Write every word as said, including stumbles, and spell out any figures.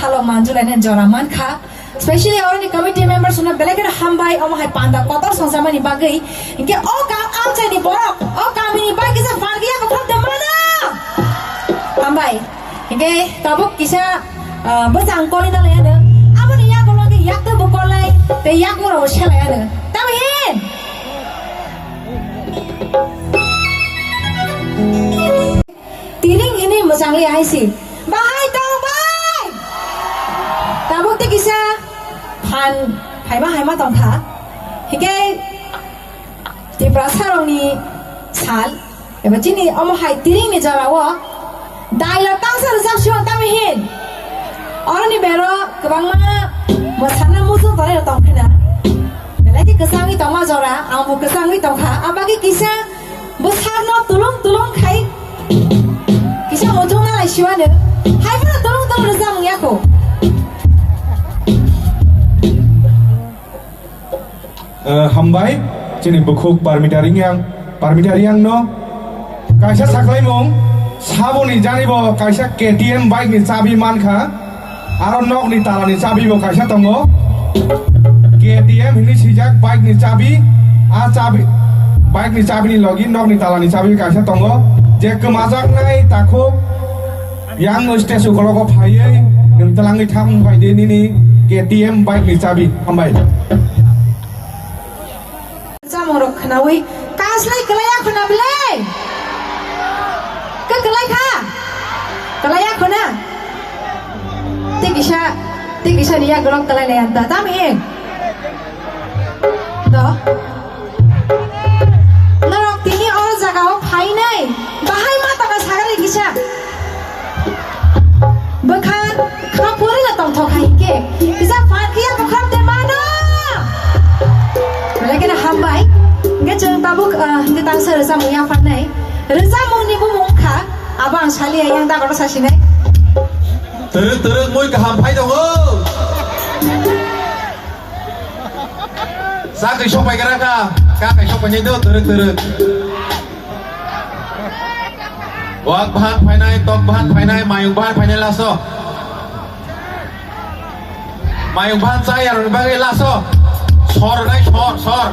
Salo manjulaina jora mankha. Specially oroni committee members no belai kheno hambai, omo hai panda kotor songsamani bagwi. Hinkhe o kam amchaini borok, o kamini bai kisa phan khe yakokham de mano. Hambai. Hinkhe tabuk kisa, ah, bwsang kolina layano. Aboni yago logi yakto bo kolai, tei yakmura bo selayano. Tamo hin? Tiring hini mwchangwi hai si, "Bahai tong bai?" Tabuk tei kisa phan phaima haima tongkha. Hikhe Tiprasarokni sal eba chini omo hai tiringni jorao dialogue tangsa rwjak sio tamo hin. Oroni bero kwbangma mwsana muchung tongnairok tongkhwna. Belai khe kwchangwi tongma jora, ang bo kwchangwi tongkha. Abagwi kisa bwsakno tulung tulung khai kisa muchung nalai siwano. Hai phano tulung tulung rwjak wngya kho. Eh, hambai, chini bukhuk Parmita Reang, Parmita Reang no kaisa saklaimung, saboni jani bo kaisa K T M bike ni chabi mankha. Aro nokni talani chabi bo kaisa tongo. K T M hini swijak bike ni chabi. A chabi, bike ni chabi ni logi nokni talani chabi kaisa tongo. Je kwmajaknai takhuk yang no stage ukologo phaiwi nwng twlangwi thang bai de nini K T M bike ni chabi. Hambai. Chamung rok khnawi kaslai kwlaiya khuna bwle? Ke kwlai kha? Kwlaiya khuna? Tei kisa, tei kisa ni yak rok kwlai lai anta. Tam in? Do. Norok tini o jaga o phainai. Bahai ma tongma sagari kisa. Bwkha kha puri na tongthok hai ke. Kisa phan kiya bwkha de mano. Belai khe hambai. Hingke chwng tabuk, ah, hingke tangsa rwchapmung yapharnai. Rwchapmung ni bumung kha. Abo ang saliya yang da koto sasinai. Twrwk twrwk mui kaham phai tongo. Sa kaisok pai kara ka, ka kaisok pai do, twrwk twrwk. Wak bahan phainai, tok bahan phainai, mayung bahan phainai laso. Mayung bahan chayar bagwi laso. Sor nai sor, sor.